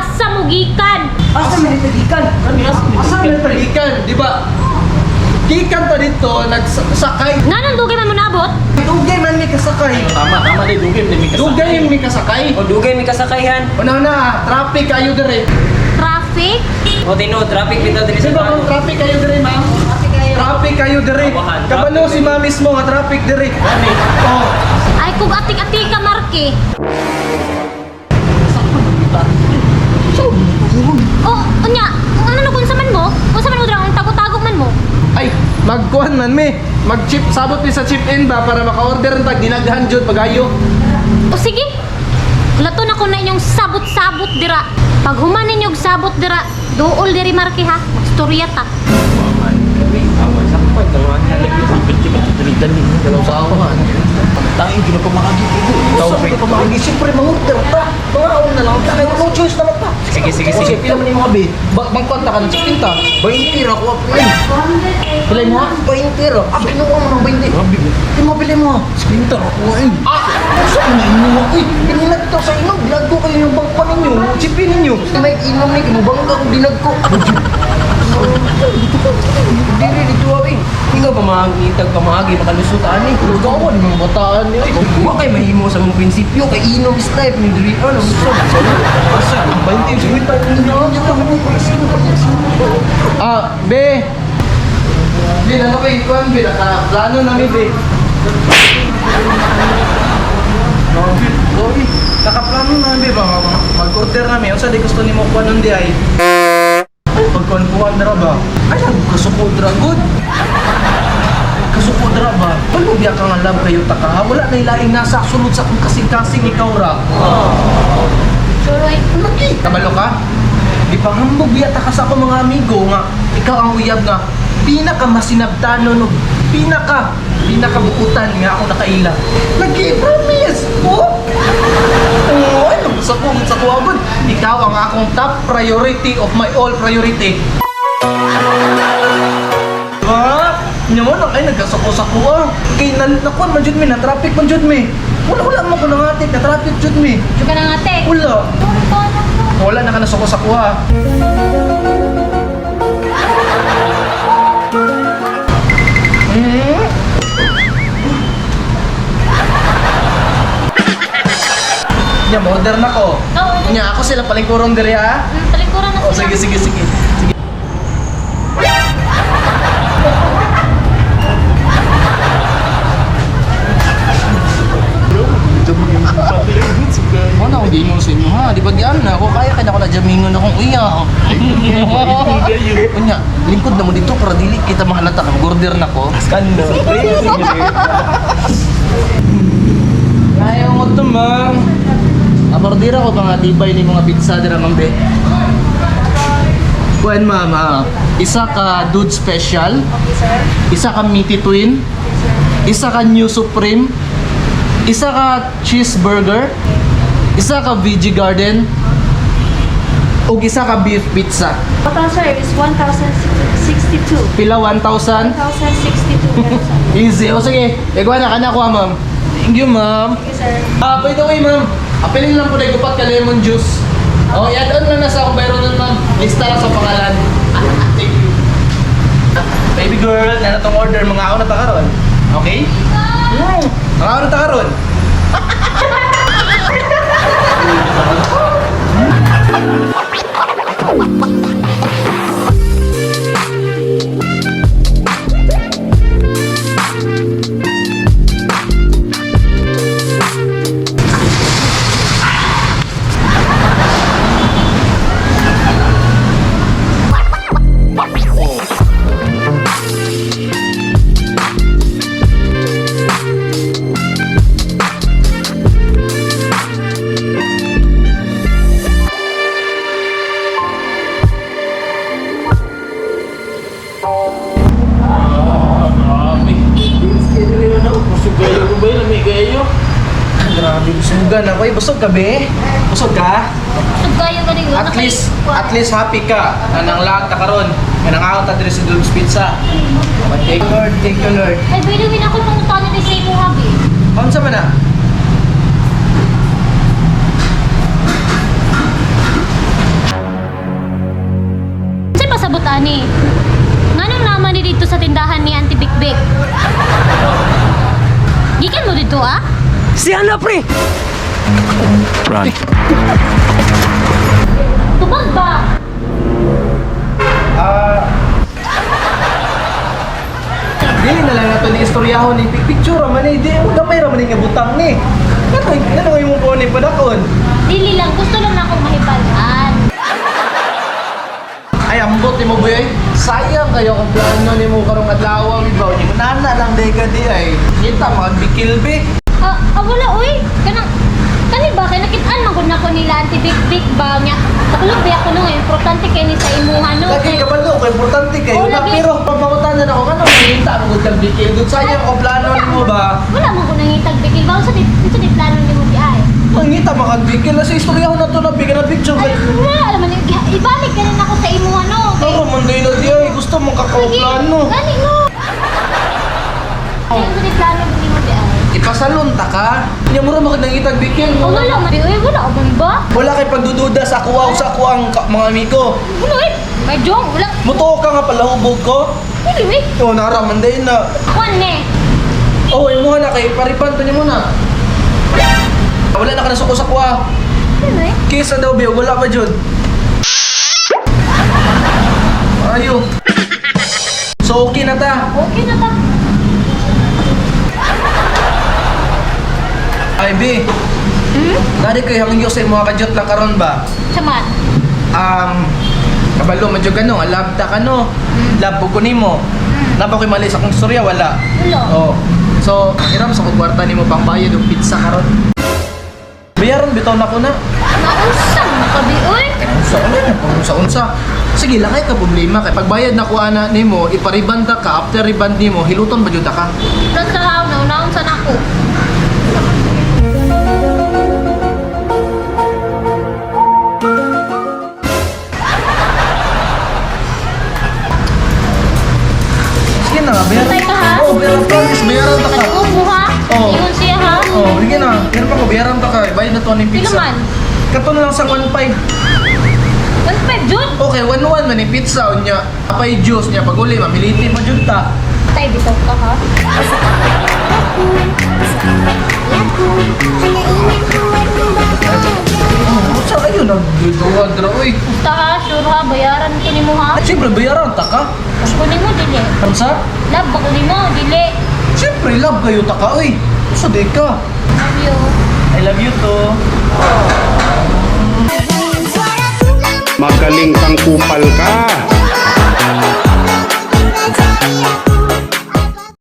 Asa mo gikan? Asa man ito gikan? Asa man ito gikan, di ba? Gikan ta dito, nagsakay. Nganong dugay man mo naabot? Dugay man mi kasakay. Tama, tama di dugay man mi kasakay. Dugay mi kasakay. O dugay mi kasakayhan. Una na, traffic kayo dire. Traffic? O tinuod, traffic bitaw diri Di sa ba kung tao. traffic kayo dire, ma'am? Traffic kayo dire. Tawahan, Kabalo traffic. si ma'am mismo nga traffic dire. Oh. Ay kung atik-atik ka, Marke. Oh, unya, ano na kung man mo? Kung man mo drang tago-tago man mo. Ay, magkuhan man mi. Mag-chip, sabot mi sa chip in ba para maka-order ang tag dinaghan jud pagayo. O sige. Lato na ko na inyong sabot-sabot dira. Pag human ninyong sabot dira, duol diri Marke ha. Magstorya ta. Tangin jud ko makagi. Ikaw pa pamagi, siyempre mang-order ta. Mangaon na lang ta, kay no choice naman ta. Sige, sige, O, sige. pila man yung mga be? Bangkon ta ka ng chip in ta. 20 ra ko pre. Pila mo ha? 20 ra. Ah, kinuha mo ng 20. Di mo bili mo. 50 ra ko ay. Ah, sa ano inuha? Uy, kanina to sa inom, dinag ko kayo yung bangko ninyo. Chip in ninyo. May inom ni kimubangka ko dinag ko. Diri dito eh. Ikaw pa mahangitag pamahagi makalusot ani. Lugawan mga bataan niyo. Wa kay mahimo sa mong prinsipyo kay inom is life ni diri ano gusto. Asa? 20 50 ninyo. Ah, be. Be, ano kay kuan be? Naka plano na mi be. Oy, nakaplano na mi ba? Mag-order na mi. Unsa di gusto nimo kuan nun di ay? Pagkuan kuan dra ba? Ay, kasuko dra good. Kasuko dra ba? Palubya ka nga love kayo taka ha? Wala na ilaing nasa sulod sa akong kasing-kasing ikaw ra. Sure ay. Lagi. Kabalo ka? Di pa hambog yata ka sa akong mga amigo nga ikaw ang uyab nga pinaka masinabtano no pinaka pinakabuutan nga ako nakaila. Lagi, promise. Oh. Oh, ano sa ko agad. Ikaw ang akong top priority of my all priority. Ha? Nya mo na kay nagkasuko-sako ah. Kay na nakuan man jud mi na traffic man jud mi. Wala wala mo ko nangatik na traffic jud mi. Juga na nga te. Wala. Sorry ko anak ko. Wala na ka nasuko sa kuha. Nya, order na ko. Oo. Nya, ako sila palingkurong diri ha. Talikuran na Oh, sila. sige, sige, sige. Sige. Ano ako giingon sa inyo ha? Di ba diyan na ako kaya kaya ako na jamingon akong uya. Unya, lingkod na mo dito para dili kita mahalata kang order na ko. Kando. Ayaw mo to, ma'am. Abordira ko mga tibay ni mga pizza dira, ma'am, be. Kuan, ma'am, ah, isa ka dude special. Isa ka meaty twin. Isa ka new supreme. Isa ka cheeseburger. Isa ka veggie garden. Ug isa ka beef pizza. Total, sir, is 1,062. Pila 1,000? 1,062 pesos. Easy. O sige, ikaw na ka na kuha, ma'am. Thank you, ma'am. Thank you, sir. Ah, by the way, ma'am, apelin lang po na gupat ka lemon juice. Oh, i-add on lang na sa akong bayro nun, ma'am. Lista lang sa pangalan. Thank you. Baby girl, na tong order, mga ako na ta karon. Okay? Mga ako na ta karon. Grabe. Busog kayo ko ba lami kayo? Grabe, busugan ako. Eh, busog ka, be? Busog ka? Busog kayo galing. At least happy ka. Na nang lahat ta karon. Nga nangaon ta diri sa Dude's Pizza. Thank you, Lord. Thank you, Lord. Ay, by the way, ako pangutana ni sa imo habi. Unsa man na? ni. Nganong naman ni dito sa tindahan ni Auntie Bikbik? Gikan mo dito ah? Si Ana, pre! Run. Tubag ba? Dili na lang nato ni istoryahon ni picture man ni di gamay ra man ni nga butang ni. Ngano ngano imong phone ni padakon? Dili lang, gusto lang na akong mahibalaan. Ay ambot nimo boy ay. Sayang kayo kung plano nimo karong adlaw bibaw ni nana lang day ka di ay. Kita mga bikil be. Ah, wala oy. Kanang kani ba kay nakit-an man gud nako nila Auntie Bikbik ba nya. Takulog ba ako no, importante kay ni sa imuha no. Lagi kabalo ko importante kayo Oh, na lagi. pero pamangutanan ako ngano kita mo gud kang bikil gud sayang kung plano nimo ba. Wala man ko nangitag bikil ba sa di sa di plano nimo di ay. Mangita mga bikil na sa istoryahon na to na bigyan na picture Ay, kay. wala alam mo, ibalik ka rin ako sa imuha no. Kay Pero man day na di ay gusto mo kakao Lagi, plano. Gani no. Ay, sa di plano nimo di ay. Ipasalon ta ka. Nya mura mo nangitag bikil Oh, mo. wala man. Uy, wala man ba? Wala kay pagdududa sa ako sa ako ang mga amigo. Wala eh. May jong, wala. Mutuo ka nga palahubog ko. Dili eh. Oh, nara man day na. Kwan ne. Oh, imo na kay paripan to nimo na. Wala na ka nasuko sa kuha. Dili eh. Kisa daw biyo, wala pa jud. Ayo. So okay na ta. Okay na ta. Ay, B. Hmm? Dari kay hangyo sa mga kadyot lang karon ba? Saman. Kabalo man jud kano, love ta kano. Love ko nimo. Napa ko'y mali sa akong istorya wala. Wala. Oh. So, hiram sa kong kwarta nimo pang bayad og pizza karon. Bayaran bitaw na ko na. Nausang na ka di oy. Unsa na unsa unsa. Sige lang kay ka problema kay pagbayad na ko ana nimo, iparibanda ka after riband nimo, hiluton ba jud ta ka? Basta ha, naunaon sa nako. Sige na, bayaran. Patay ka ha? Oh, bayaran promise, bayaran ta ka. Nag-uog mo ha? Oo. Ingon siya ha? Oh, sige na. Meron pa ko bayaran ta ka. Bayad na to ni Pila pizza. man? Kato na lang sa 1.5. 1.5 jud. Okay, 1.1 man ni pizza unya. Apay juice niya pag uli mamiliti pa jud ta. Tay bitaw ka ha. Oh, unsa kayo nagduwa dra oy. Basta ha, sure ha, bayaran ko nimo ha. Ah, siyempre bayaran ta ka. Gusto nimo dili. Unsa? Love ba ko nimo dili. Siyempre love kayo ta ka oy. Unsa di ka? Love you. I love you too. Magaling kang kupal ka.